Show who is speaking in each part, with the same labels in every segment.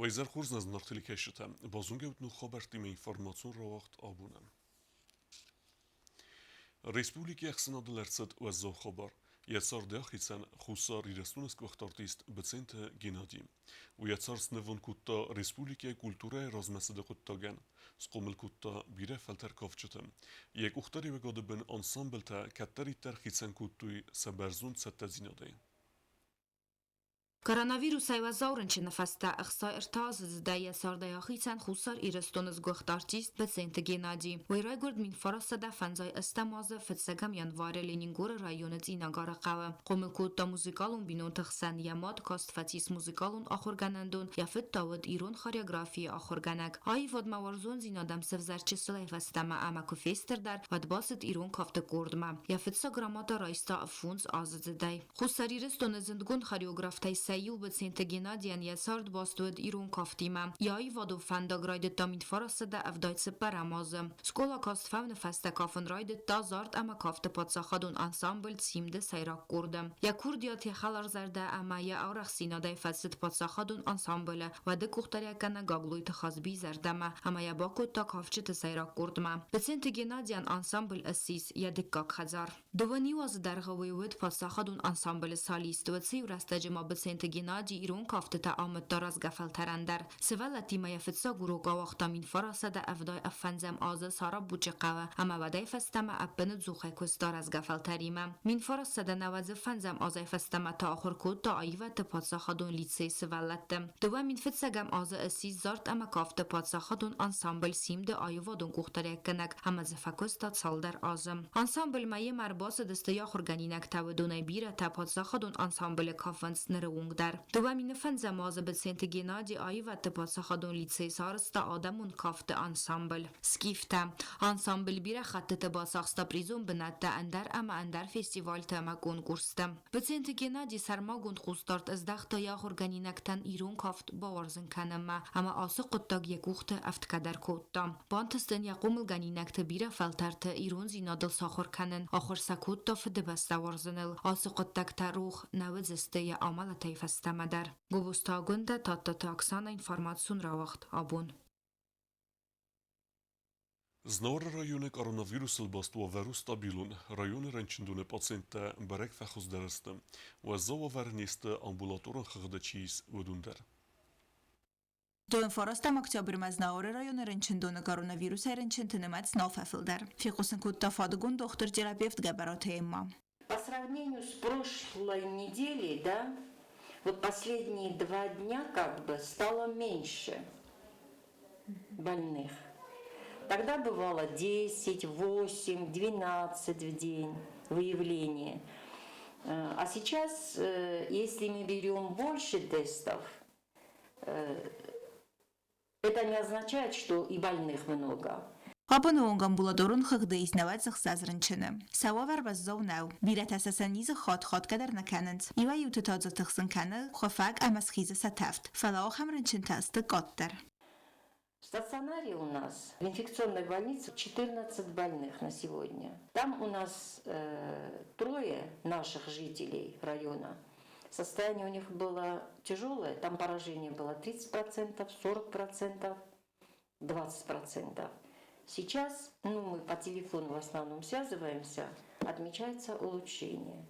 Speaker 1: Уӕ изӕр хорз нӕ зынаргъ телекӕсджытӕ! Базонгӕ ут ног хабӕрттимӕ информацион рауагъд абонӕн. Республикӕйы ӕхсӕнадыл ӕрцыд уӕззау хабар. Йӕ царды ахицӕн Хуссар Ирыстоны сгуыхт артист Быценты Геннадий. Уый йӕ цард снывонд кодта республикӕйы культурӕйы размӕцыды хъуыддагӕн, схъомыл кодта бирӕ фӕлтӕр кафджыты. Йӕ къухдариуӕгады бын ансамблтӕ кӕддӕриддӕр хицӕн кодтой сӕ бӕрзонд цӕттӕдзинадӕй.
Speaker 2: Коронавирусӕй уӕззау рынчыны фӕстӕ 63 аздзыдӕй йӕ цардӕй ахицӕн Хуссар Ирыстоны сгуыхт артист Быценты Геннадий. Уый райгуырд 1958 азы фыццӕгӕм январы Ленингоры районы Цъинагары хъӕуы. Хъомыл кодта музыкалон бинонты хсӕн, йӕ мад каст фӕцис музыкалон ахуыргӕнӕндон, йӕ фыд та уыд ирон хореографийы ахуыргӕнӕг. Аивадмӕ уарзондзинад ӕм сӕвзӕрд чысылӕй фӕстӕмӕ ӕмӕ куы фестырдӕр, уӕд бацыд ирон кафты къордмӕ. Йӕ фыццаг грамотӕ райста 5-аздзыдӕй. Хуссар Ирыстоны зындгонд хореографтӕй сӕ иу Быценты Геннадийӕн йӕ цард баст уыд ирон кафтимӕ. Йӕ аивадон фӕндаг райдыдта 1974 азы. Скъола каст фӕуыны фӕстӕ кафын райдыдта зард ӕмӕ кафты паддзахадон ансамбль Симды сӕйраг къорды. Йӕ курдиат, йӕ хӕларзӕрдӕ ӕмӕ йӕ арӕхстдзинадӕй фӕцыд паддзахадон ансамблы уӕды къухдариуӕггӕнӕг Гаглойты Хазби зӕрдӕмӕ ӕмӕ йӕ бакодта кафджыты сӕйраг къордмӕ. Быценты Геннадийӕн ансамбль ссис йӕ дыккаг хӕдзар. Дыууӕ азы дӕргъы уый уыд паддзахадон ансамблы солист, уыцы-иу рӕстӕджы ма Быценты Геннадий ирон кӕфтытӕ амыдта рӕзгӕ фӕлтӕрӕн дӕр. Сывӕллӕттимӕ йӕ фыццаг урок ауагъта 1975 азы Сарабучы хъӕуы ӕмӕ уӕдӕй фӕстӕмӕ ӕппыныдзухӕй куыста рӕзгӕ фӕлтӕримӕ. 1995 азӕй фӕстӕмӕ та ахуыр кодта аивӕдты паддзахадон лицейы сывӕллӕтты. 2001 азы ссис зард ӕмӕ кафты паддзахадон ансамбль Симд-ы аивадон къухдариуӕггӕнӕг ӕмӕ дзы фӕкуыста цалдӕр азы. Ансамбльмӕ йемӕ ӕрбацыдысты йӕ ахуыргӕнинӕгтӕ, уыдонӕй бирӕтӕ паддзахадон ансамблы кафынц ныры онг дӕр. 2005 азы Быценты Геннадий аивӕдты паддзахадон лицейы сарӕзта адӕмон кафты ансамбль «Скифтӕ». Ансамбль бирӕ хӕттыты бацахста призон бынӕттӕ ӕндӕр ӕмӕ ӕндӕр фестивальты ӕмӕ конкурсты. Быценты Геннадий сӕрмагонд хъусдард ӕздӕхта йӕ ахуыргӕнинӕгтӕн ирон кафт бауарзын кӕнынмӕ ӕмӕ ацы хъуыддаг йӕ къухты ӕфтгӕ дӕр кодта. Бантыст ын йӕ хъомылгӕнинӕгты бирӕ фӕлтӕрты ирондзинадыл сахуыр кӕнын, ахуыр сӕ кодта Фыдыбӕстӕ уарзыныл. Ацы хъуыддӕгтӕ рох нӕ уыдзысты йӕ амӕлӕтӕй фӕстӕмӕ дӕр. Гобозты Агуындӕ, Тадтаты Оксана информацион рауагъд абон.
Speaker 1: Знауыры районы коронавирусыл баст уавӕр у стабилон. Районы рынчындоны пациенттӕ бӕрӕг фӕхуыздӕр сты. Уӕззау уавӕры не сты амбулаторон хыгъды чи ис, уыдон дӕр.
Speaker 3: 29 октябрьмӕ Знауыры районы рынчындоны коронавирусӕй рынчынты нымӕц нал фӕфылдӕр, фехъусын кодта фадыгон дохтыр-терапевт Гӕбӕраты Эмма.
Speaker 4: По сравнению с прошлой неделей, да, вот последние 2 дня как бы стало меньше больных. Тогда бывало 10, 8, 12 в день выявление. А сейчас, если мы берем больше тестов, это не означает, что и больных много.
Speaker 3: Абоны онг амбулаторон хыгъды ис 96 рынчыны. Сӕ уавӕр уӕззау нӕу. Бирӕтӕ сӕ сӕ низы хатт хатгӕ дӕр нӕ кӕнынц. Иуӕй-иуты та дзы тыхсын кӕны хуыфӕг ӕмӕ схизы сӕ тӕвд. Фӕлӕ ахӕм рынчынтӕ сты къаддӕр.
Speaker 4: В стационаре у нас в инфекционной больнице 14 больных на сегодня. Там у нас трое наших жителей района. Состояние у них было тяжелое, там поражение было 30%, 40%, 20%. Сейчас, ну, мы по телефону в основном связываемся, отмечается улучшение.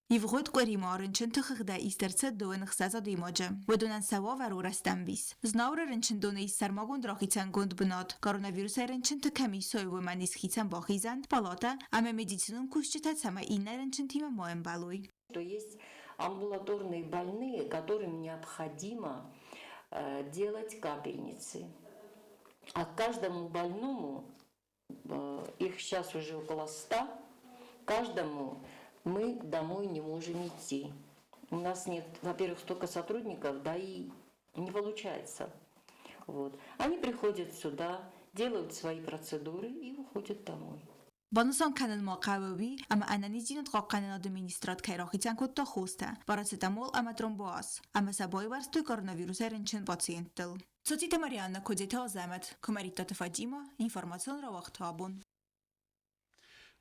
Speaker 3: Ивгъуыд къуыри ма рынчынты хыгъдӕй ист ӕрцыд 26 адӕймаджы. Уыдонӕн сӕ уавӕр у рӕстӕмбис. Знауыры рынчындоны ис сӕрмагонд рахицӕнгонд бынат. Коронавирусӕй рынчынты кӕм исой, уымӕн ис хицӕн бахизӕн, палатӕ ӕмӕ медицинон кусджытӕ, цӕмӕй иннӕ рынчынтимӕ ма ӕмбӕлой.
Speaker 4: То есть амбулаторные больные, которым необходимо делать капельницы. А каждому больному, их сейчас уже около 100, каждому мы домой не можем идти. У нас нет, во-первых, столько сотрудников, да и не получается. Вот. Они приходят сюда, делают свои процедуры и уходят домой.
Speaker 3: Банысан кӕнын ма хъӕуы уый, ӕмӕ ӕнӕниздзинад хъахъхъӕнынады министрад кӕй рахицӕн кодта хостӕ, парацетамол ӕмӕ тромбоаз, ӕмӕ сӕ байуӕрстой коронавирусӕй рынчын пациенттыл. Цоциты Марианна, Куыдзеты Азӕмӕт, Куымӕридтаты Фатимӕ, информацион рауагъд абон.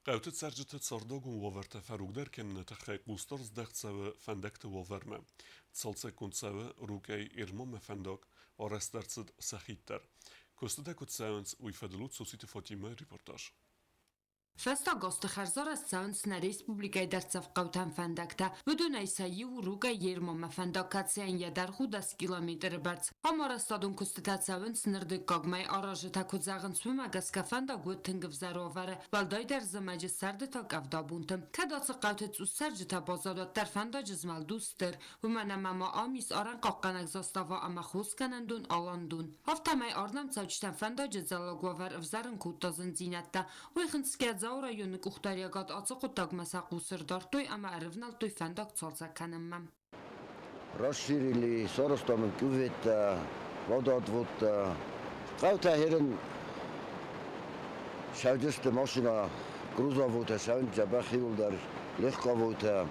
Speaker 1: Хъӕуты цӕрджыты цардагон уавӕртӕ фӕрогдӕр кӕныны тыххӕй хъусдард здӕхт цӕуы фӕндӕгты уавӕрмӕ. Цалцӕггонд цӕуы Рукъӕй Ирмонмӕ фӕндаг. Арӕзт ӕрцыд сӕ хид дӕр. Куыстытӕ куыд цӕуынц, уый фӕдыл уыд Цоциты Фатимӕйы репортаж.
Speaker 5: Фӕстаг азты хӕрзарӕзт цӕуынц нӕ республикӕйы дӕрддзӕф хъӕутӕм фӕндӕгтӕ. Уыдонӕй сӕ иу Рукъӕй Ермомӕ фӕндаг, кӕцыйӕн йӕ дӕргъ у 10 километры бӕрц. Ам арӕзтадон куыстытӕ цӕуынц ныр дыккаг мӕй. Аразджытӕ куыд зӕгъынц, уымӕ гӕсгӕ фӕндаг уыд тынг ӕвзӕр уавӕры, уӕлдайдӕр зымӕджы, сӕрды та къӕвдабонты. Кӕд ацы хъӕуты цъус цӕрджытӕ баззад, уӕддӕр фӕндаджы змӕлд у стыр. Уымӕн ӕмӕ ма ам ис арӕнхъахъхъӕнӕг застава ӕмӕ хосгӕнӕндон Аландон. Афтӕмӕй ардӕм цӕуджытӕн фӕндаджы дзӕллаг уавӕр ӕвзӕрын кодта зындзинӕдтӕ. Уый хынцгӕ Дзауы районы къухдариӕгад ацы хъуыддагмӕ сӕ хъус ӕрдардтой ӕмӕ ӕрывнӕлдтой фӕндаг цалцӕг кӕнынмӕ.
Speaker 6: Расширили, сарӕзтам кюветтӕ, водоотводтӕ. Хъӕутӕ херын сӕвджысты машинӕ, грузовойтӕ сӕвын дзӕбӕх иуылдӕр, легковойтӕ.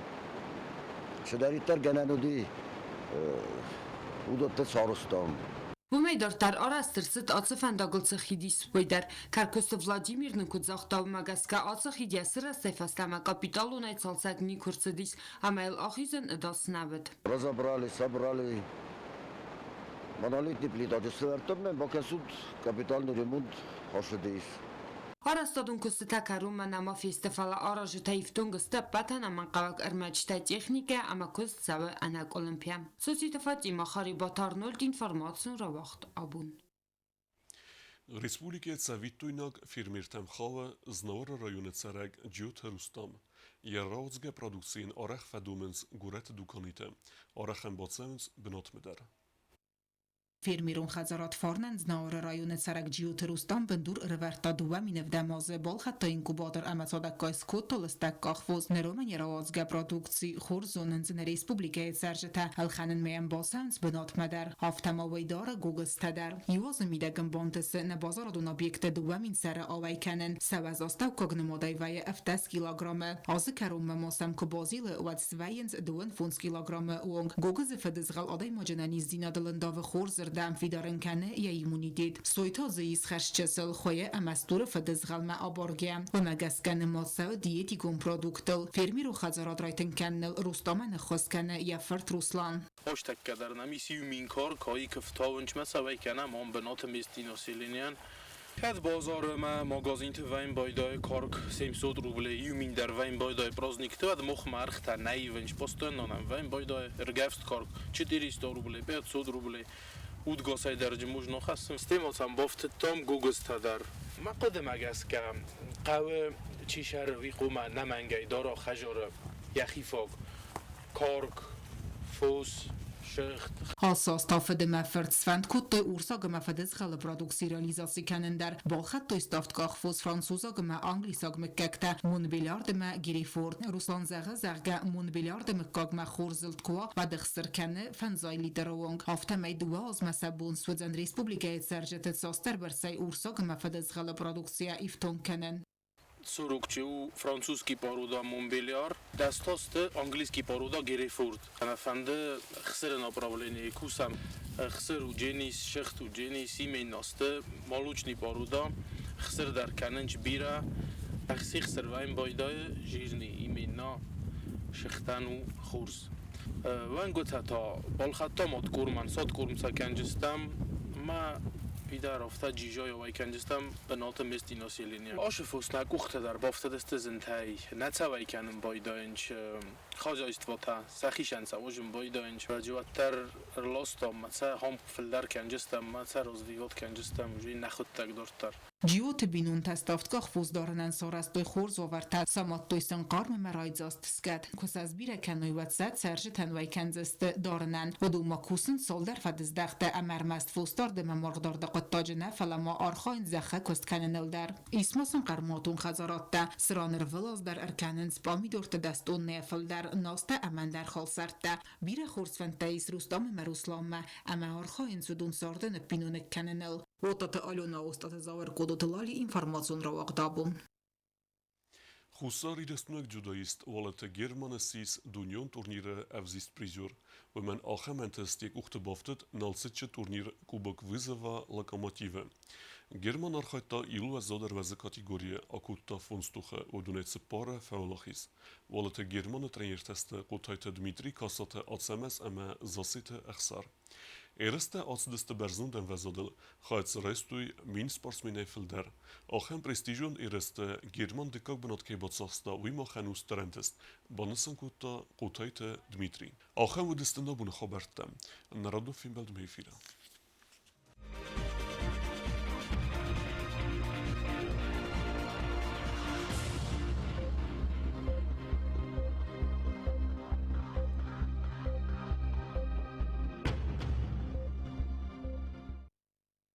Speaker 6: Цыдӕриддӕр гӕнӕн уыди, уыдӕттӕ сарӕзтам.
Speaker 5: Уымӕй дарддӕр арӕзт ӕрцыд ацы фӕндагыл цы хид ис, уый дӕр. Кӕркуысты Владимир нын куыд загъта, уымӕ гӕсгӕ ацы хид йӕ сырӕзтӕй фӕстӕмӕ капиталонӕй цалцӕг никуы рцыдис ӕмӕ йыл ахизын ӕдас нӕ уыд.
Speaker 6: Разобрали, собрали. Монолитный плитаты сӕвӕрдтам, бакӕсут, капитальный ремонт хӕссыдис.
Speaker 5: Арӕзтадон куыстытӕ кӕронмӕ нӕма фесты, фӕлӕ аразджытӕ ифтонг сты ӕппӕт ӕнӕмӕнгхъӕуӕг ӕрмӕджытӕй, техникӕ ӕмӕ куыст цӕуы ӕнӕкъуылымпыйӕ. Соситы Фатимӕ, Харебаты Арнольд, информацион рауагъд «Абон».
Speaker 1: Республикӕйы цӕвиттойнаг фермертӕм хауы Знауыры районы цӕрӕг Джиоты Рустам. Йӕ рауадзгӕ продукци йын арӕх фӕдомынц горӕты дуканиты, арӕх ӕм бацӕуынц бынатмӕ дӕр.
Speaker 7: Фермерон хӕдзарад «Фарнӕн» Знауыры районы цӕрӕг Джиоты Рустам бындур ӕрӕвӕрдта 2007 азы, балхӕдта инкубатор ӕмӕ цадӕггай скодта лыстӕг къахвос. Ныр уымӕн йӕ рауадзгӕ продукци хорз зонынц нӕ республикӕйы цӕрджытӕ, ӕлхӕнынмӕ йӕм бацӕуынц бынатмӕ дӕр. Афтӕ ма уӕй дары гогызтӕ дӕр. Иу азы мидӕг ын бантысы нӕ базарадон объекты 2000 сӕры ауӕй кӕнын. Сӕ уӕз астӕуккаг нымадӕй вӕййы 17 килограммы. Азы кӕронмӕ ма сӕм куы базилы, уӕд свӕййынц 55 килограммы онг. Гогызы фыдызгъӕл адӕймаджы ӕнӕниздзинадыл ӕндавы хорзырдӕм, фидар ын кӕны йӕ иммунитет. Сой та дзы ис хӕрзчысыл, хуыйы ӕмӕ стуры фыдызгъӕлмӕ абаргӕ. Уымӕ гӕсгӕ нымад цӕуы диетикон продуктыл. Фермерон хӕдзарад райтынг кӕныныл Рустамӕн ӕххуыс кӕны йӕ фырт Руслан.
Speaker 8: Астӕккӕ дӕр нӕм ис иу мин карк, кӕфтауынчмӕ цӕуӕй кӕнӕм ам бынаты местный населениейӕн. Кӕд базары ӕмӕ магазинты вӕййын байдайы карк 700 рублей, иу мин дӕр вӕййын байдайы праздникты, уӕд мах мӕргътӕ нӕ ивынч, постоянно нӕм вӕййын байдайы ӕргӕвст карк 400 рублей, 500 рублей. Удгасӕй дӕр можно хӕссын. Стӕй ма сӕм бафтыдтам гогызтӕ дӕр. Мӕ хъуыдымӕ гӕсгӕ, хъӕуы чи сӕры, уый хъуамӕ ӕнӕмӕнгӕй дара хӕдзары йӕхи фаг карк, фос, сыгъд.
Speaker 7: Ацы аз та фыд ӕмӕ фырт сфӕнд кодтой урсаг ӕмӕ фыдызгъӕлы продукци реализаци кӕнын дӕр. Балхӕдтой ставдкъах фос французаг ӕмӕ англисаг мыггӕгтӕ Монбельярд ӕмӕ Герефорд. Руслан зӕгъы, зӕгъгӕ, Монбельярды мыггагмӕ хорз зылд куы уа, уӕд ӕхсыр кӕны 50 литры онг. Афтӕмӕй 2 азмӕ сӕ бон суыдзӕн республикӕйы цӕрджыты цасдӕрбӕрцӕй урсаг ӕмӕ фыдызгъӕлы продукцийӕ ифтонг кӕнын.
Speaker 8: 40 у французский порода Монбельяр, 10 та сты английский порода Герефорд. Ӕмӕ фӕнды хсыры направление кусӕм. Хсыр у дженис, сыгъд у дженис, именно сты молочный порода. Хсыр дӕр кӕнынч бирӕ. Ӕхси хсыр вӕййын байдайы жирный, именно сыгъдӕн у хорз. Уӕнгуытӕ та балхӕдтам откормӕн, садкорм сӕ кӕнджыстӕм ӕмӕ фидар афтӕ джизайӕ уӕй кӕнджыстӕм бынаты местный население. Ашы фос нӕ къухты дӕр бафтыдысты зынтӕй, нӕ цӕуӕй кӕнын байдайынч, хозяйствотӕ сӕхицӕн сӕ уызын байдайынч. Уӕддӕр ӕрластам ӕмӕ сӕ хом фылдӕр кӕнджыстӕм ӕмӕ сӕ развивать кӕнджыстӕм уже нӕхуыдтӕг дарддӕр.
Speaker 7: Джиоты бинонтӕ ставдкъах фос дарынӕн сарӕзтой хорз уавӕртӕ, самадтой сын хъарм ӕмӕ райдзаст скъӕт. Куы сӕ сбирӕ кӕной, уӕд сӕ цӕрджытӕн уӕй кӕндзысты дарынӕн. Уыдон ма кусынц цалдӕр фӕдыздӕхты ӕмӕ ӕрмӕст фосдард ӕмӕ маргъдарды хъуыддаджы нӕ, фӕлӕ ма архайынц зӕххы куыст кӕныныл дӕр. Ис ма сын хъӕрмуатон хӕдзарадтӕ, цыран ӕрвылаз дӕр ӕркӕнынц пъамидорты 10 тоннӕйӕ фылдӕр, настӕ ӕмӕ ӕндӕр халсӕрттӕ. Бирӕ хорз фӕндтӕ ис Рустам ӕмӕ Русланмӕ, ӕмӕ архайынц уыдон царды ныппиноныг кӕныныл. Уататы Алена, Остъаты Зауыр, Къодоты Лали, информацион рауагъд «Абон».
Speaker 1: Хуссарирыстойнаг дзюдоист Уалыты Герман ссис дунеон турниры ӕвзист призер. Уымӕн ахӕм ӕнтыст йӕ къухты бафтыд Налцыччы турнир Кубок вызова Локомотивы. Герман архайдта иу уӕззаудӕр уӕзы категорийы, акодта фондз тохы, уыдонӕй цыппары фӕуӕлахиз. Уалыты Германы тренертӕ сты Хъотайты Дмитрий, Касаты Ацӕмӕз ӕмӕ Засеты Ӕхсар. Ерыстӕ ацыдысты бӕрзонд ӕмвӕзадыл, хайад дзы райстой 1000 спортсменӕй фылдӕр. Ахӕм престижон ерысты Герман дыккаг бынат кӕй бацахста, уый махӕн у стыр ӕнтыст, банысан кодта Хъотайты Дмитрий. Ахӕм уыдысты нӕ боны хабӕрттӕ. Нӕ радон фембӕлдмӕ эфиры.